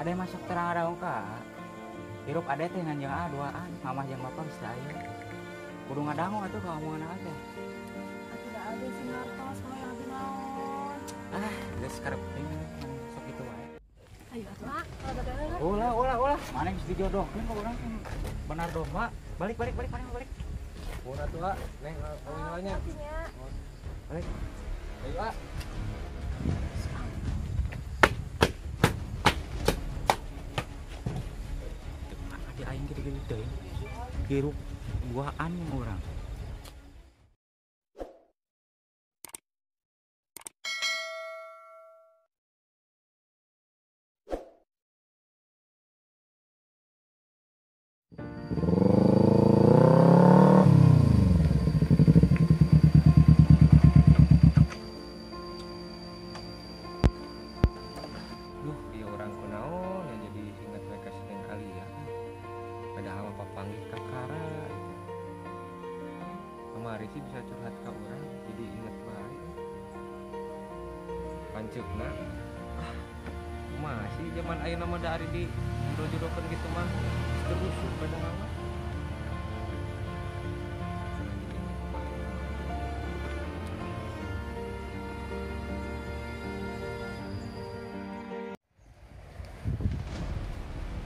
Ade masuk terang ada ka. Hirup ade teh ngan jeung A duaan, mamah jeung bapak geus aya. Kudu ngadangu atuh ka omongan ade teh. Atuh da abi sing ngartos hayang abi naon. Ah, geus karep teuing sok kitu wae. Ayo atuh ah, kalau Ulah, ulah, ulah. Mana geus dijodohkeun ka urang benar domba. Balik, balik, balik, balik, balik. Ulah tuh, ah. Neng, kawin nya. Balik. Ayo, ah. Adi aing gede-gede teuing. Hirup duaan urang. Duh, ieu urang kunaon ya jadi ingat we ka si Neng Alia. Padahal mah papanggih kakara gitu. Kamari sih bisa curhat ka urang, jadi inget bae. Panceukna ah, kumaha sih zaman ayeuna mah da ari di jodoh-jodohkeun kitu mah teu usuk padahal mah. Urang jadi inget bae.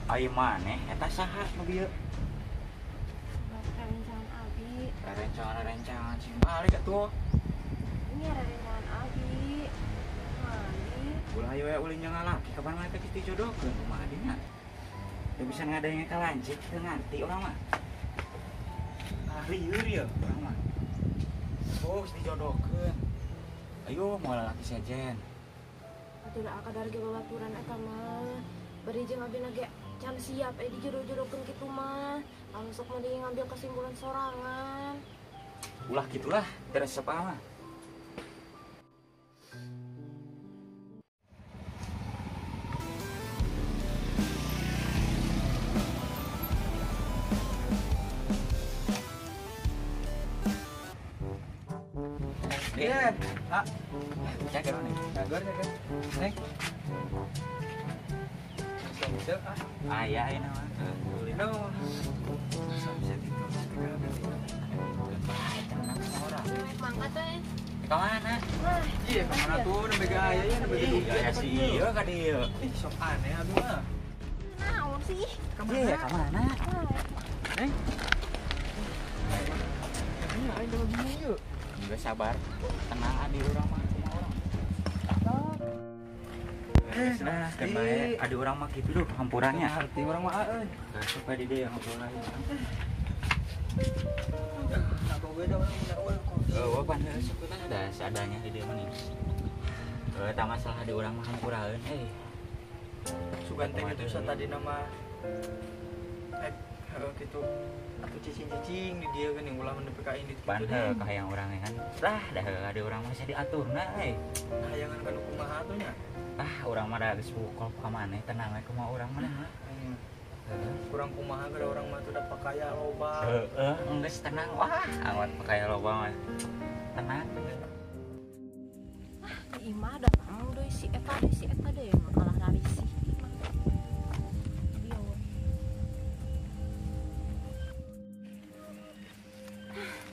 Ai maneh eta saha nu bieu? Rerencangan abi. Rerencangan-rerencangan sing balik atuh. Ini rerencangan abi. Mandi. Ulah we ulin jeung lalaki kapan maneh teh geus dijodohkeun kumaha adina. Teu bisa ngadenge ka lanceuk teu ngarti urang mah. Ah lieur ye urang mah. Oh, geus dijodohkeun. Ayo moal lalaki sejen. Atuh da kadar ge babaturan eta mah. Bari jeung abina ge can siap dijodoh-jodohkeun kitu mah. Anu sok mending ngambil kesimpulan sorangan. Ulah gitulah, teu resep mah. Iya, ah, Cager nih. Cager, cager. Neng. Bisa ah. Aya ini mah. Kulino. Bisa gitu. Tenang orang. Mangga teh. Ka mana? Iya, ka mana tuh nembe gaya ya nembe Iya, ya sih ieu ka dieu. Ih, sok aneh abi mah. Naon sih? Iya, ka mana? Neng. Ini aing udah bingung yuk. Enggak sabar. Tenang adi urang mah kumaha urang. Nah, bae adi urang mah kitu duh hampurannya. Ngerti urang mah euy. Supaya di dieu ngobrol aja. Nah, kok beda urang bener urang kok. Eueuh pan heuh sok teh da seadanya di dieu mah nih. Heuh tah masalah di urang mah hampuraeun euy. Sugan teh kitu satadina mah heuh kitu atuh cicing-cicing di dieu geuning ulah nepi ka indit Pan kitu heuh kahayang urang kan. Tah dah heuh adi urang mah bisa diaturna euy. Kahayangan kana kumaha atuh nya? Ah, urang mah da geus bukol ka maneh tenang we kumaha urang mah dah. Kurang kumaha gara urang mah tuh da pakaya loba. Heeh, geus tenang wah, awat pakaya loba mah. Tenang. Ah, di imah da tamu deui si eta deui mah kalah rarisih imah. Ieu.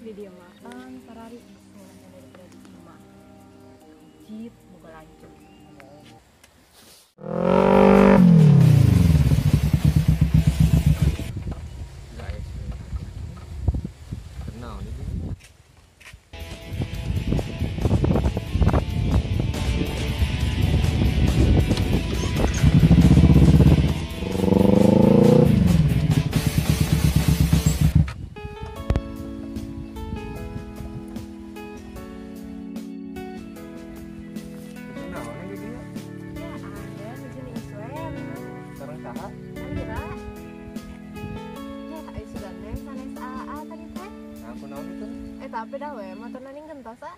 Di dieu mah kan sarari daripada di imah. Jeep boga lanceuk. Guys. Kenal nih. Kenal nih dia. Ya ada nuju iswen. Sareng saha? Kira. Ya, ai sugan teh sanes AA tadi teh. Nah, kunaon itu? Tapi dah we motorna ning gentos ah.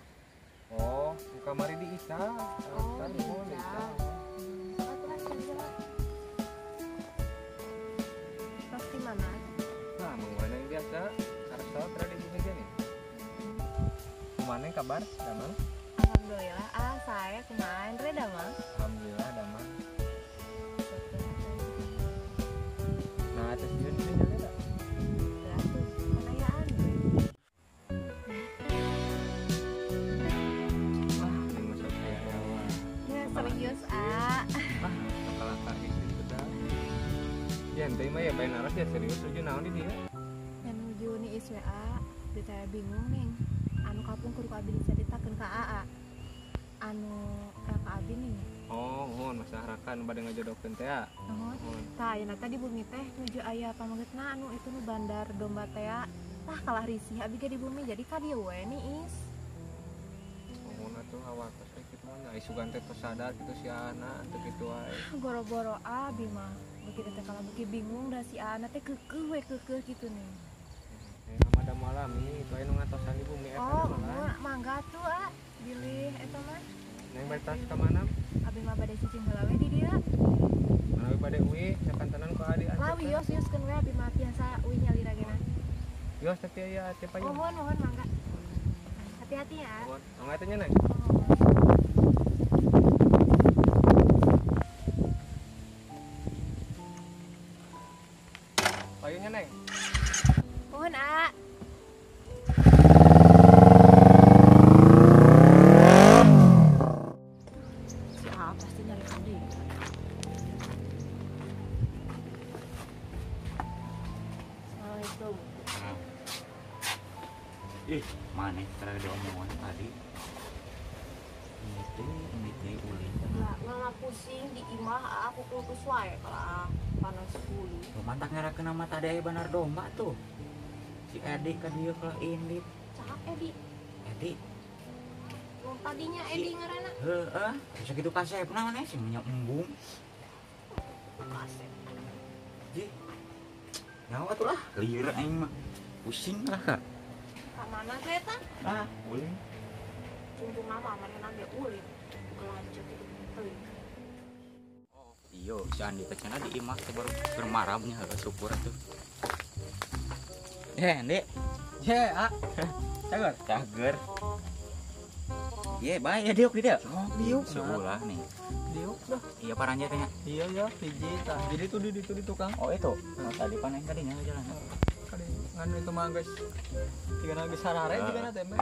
Oh, kamari di Isa. Oh, Kan di nuhun, di Isa. Isa. Atuh ah, jalan. Tos di mana? Nah, mana yang biasa? Karso tradisi aja nih. Kemana kabar, Damang? Alhamdulillah, ah saya kumaha Andre damang. Alhamdulillah, Damang. Syukur. Ya henteu mah ya bae naros ya serius nuju naon di dieu? Ya nuju niis WA, di teh bingung ning. Anu kapungkur ku abi dicaritakeun ka AA. Anu raka abi ning. Oh, mohon masalah raka nu bade ngajodohkeun teh ya. Nuhun. Tah ayeuna teh di bumi teh nuju aya pamegetna anu itu nu bandar domba teh. Tah kalah risih abi ge di bumi jadi ka dieu we niis. Mohon atuh hawatos we kitu mah nya isugan teh tos sadar kitu si Ana teu kitu wae. Boro-boro abi mah beuki teh kalah beuki bingung da si Ana teh kekeuh we kekeuh kitu nih. Nama da malam ini itu aya nu ngatosan di bumi eta. Oh, mangga tuh ah, bilih eta mah. Neng bade tas ka mana? Abi mah bade cicing heula we di dieu. Manawi bade uih sakantenan ku adi atuh. Lah wios wioskeun we abi mah biasa uih nyalira gena. Wios tapi aya teh payung. Mohon mohon mangga. Hati-hati ya. Mohon. Mangga teh nya Neng. Payungnya Neng. Mohon A. Si A pasti nyari Adi. Assalamualaikum. Ih, mana terakhir diomongan tadi? Ini teh ulin. Lah, mama pusing di imah aku kultus wae kalau panas bulu. Mantak ngarakeun nama tadi aya bandar domba tuh. Si Edi ka dieu kalah indit. Cakap Edi. Edi. Mun tadinya Edi ngaranna. Heeh, sakitu kasepna maneh sing nya embung. Kasep. Ji. Nyawa atuh lah, lieur aing mah. Pusing lah kak. Ka mana teh eta? Ah, ulin. Untung nama manehna ge ulin. Kelanjut itu teuing. Oh, iyo, si Andi teh cenah di imah teh baru bermarabnya heuh syukur atuh. Andi. Ye, ah. Cager. Cager. Ye, bae ya diuk di dieu. Oh, diuk. Seulah nih. Diuk dah. Iya paranja teh nya. Iya ya, hiji tah. Jadi tuh di ditu di tukang. Oh, itu. Oh, tadi panen kadinya jalan. Kadi nganu itu mah geus tigana geus sarare tigana teh mah.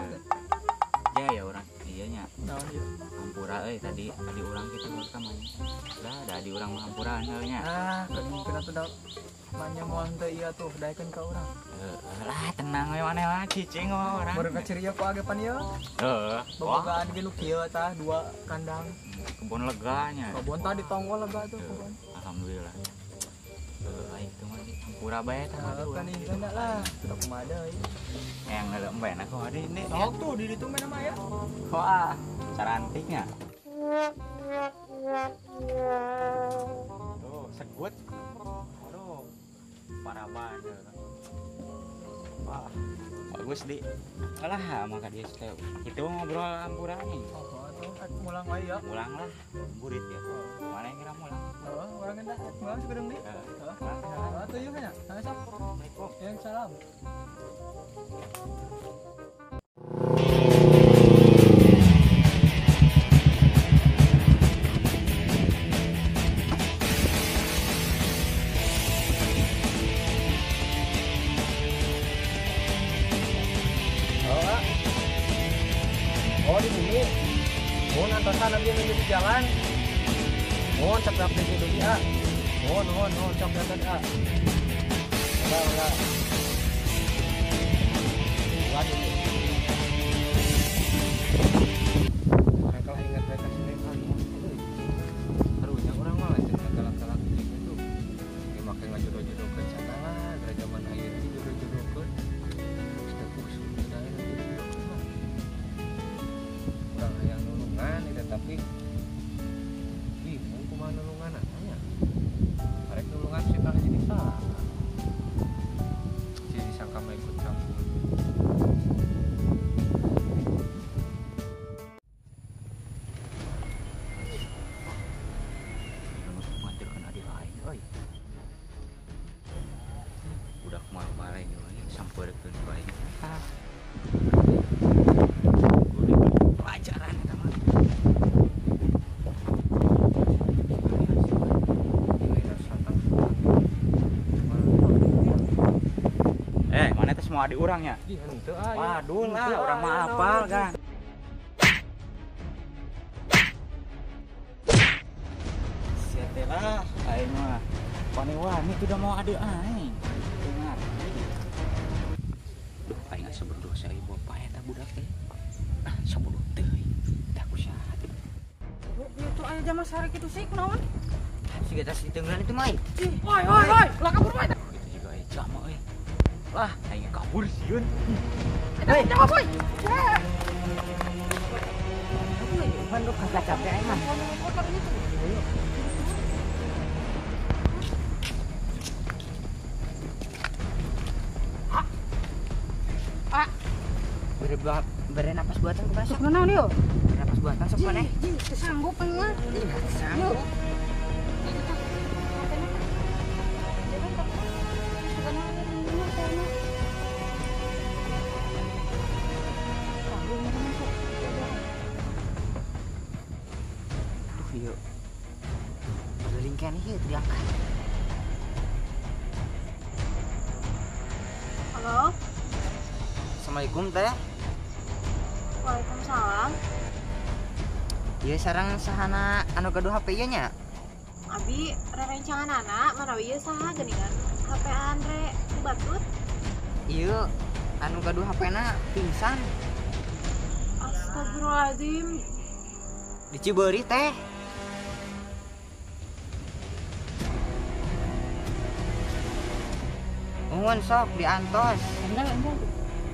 Ya ya urang. Iya nya. Naon ieu? Hampura euy tadi adi urang kitu ka mana. Lah, da adi urang mah hampuraan heuh nya. Ah, mungkin atuh da manya moal henteu ieu tuh daekeun ka urang. Heeh, lah tenang we maneh mah cicing mah urang. Baru kaceria ku age pan ieu. Heeh. Bobogaan ge nu kieu tah dua kandang. Kebon leganya. Kebon tah di tonggol lega tuh kebon. Alhamdulillah. Heeh, aing teh mah hampura bae tah mah kan ini lah. Sudah kumaha deui. Yang ngelem bae na ku adi ini. Sok tuh di ditu mah nama ya. Wah, carantiknya. Tuh, segut. Aduh. Parah banget. Wah, bagus di. Alah, maka dia teh. Itu ngobrol hampura nih. Oh, tuh mulang wae ya. Mulang lah, burit ya. Mana yang kira mulang? Oh, orang endah mulang sekedeng di. Heeh. Atuh ieu nya. Sok. Assalamualaikum. Yang salam. Oh di bumi, mohon antosan abdi menuju di jalan, mohon cap di situ ya, mohon mohon mohon cap ya, enggak enggak, waduh, kalau ingat mereka sini kan, harunya orang malah cerita galak-galak gitu, ya makanya nggak jodoh-jodoh ke sana lah, dari zaman akhir ini jodoh-jodoh ke, sudah pusing, sudah jodoh-jodoh ke. Orang hayang nulungan itu tapi bingung kumaha nulungan nya arek nulungan sih kalah jadi salah jadi disangka mah ikut campur. Mantirkeun adi lain euy. Budak mah balai euy sampeurkeun bae. Pelajaran eta mah. Mana teh semua adik urangnya? Waduh lah, urang mah apal kan. Sia teh lah, aing mah. Wani-wani tuh udah mau ada aing. Teu ngarti. Duh, aing asa berdosa ieu bapak eta budak teh. Ah, sabodoh teuing. Tah ku saha teh. Itu aya jaman sare kitu sih kunaon? Siga tas ditenggelan itu mah. Woi, woi, woi, lah kabur woi. Itu juga aya jama euy. Lah, aing kabur sieun. Hei, jama woi. Pan lu kagak capek aing mah. Bere napas buatan kumaha sok? Naon ieu? Bere napas buatan sok maneh. Ji, teu sanggup mah. Ih, sanggup. Duh, ieu. Beuling keneh ieu teu diangkat. Halo. Assalamualaikum teh. Waalaikumsalam. Ieu sareng sahana anu gaduh HP ieu nya? Abi rerencangan anak manawi ieu saha geuningan HP Andre batut. Ieu anu gaduh HP-na pingsan. Astagfirullahaladzim. Di Cibeuri teh. Nuhun sok diantos. Enggal, enggal.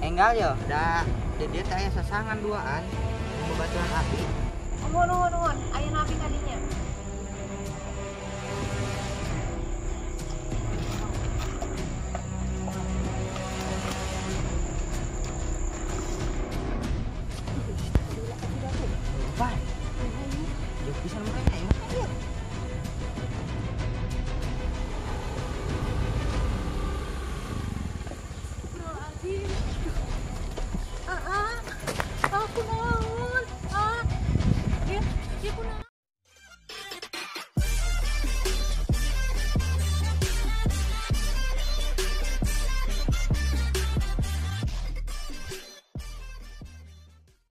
Enggal yo, da di dieu teh aya sasangan duaan bebaturan api. Nuhun, nuhun, nuhun. Aya napi kadinya.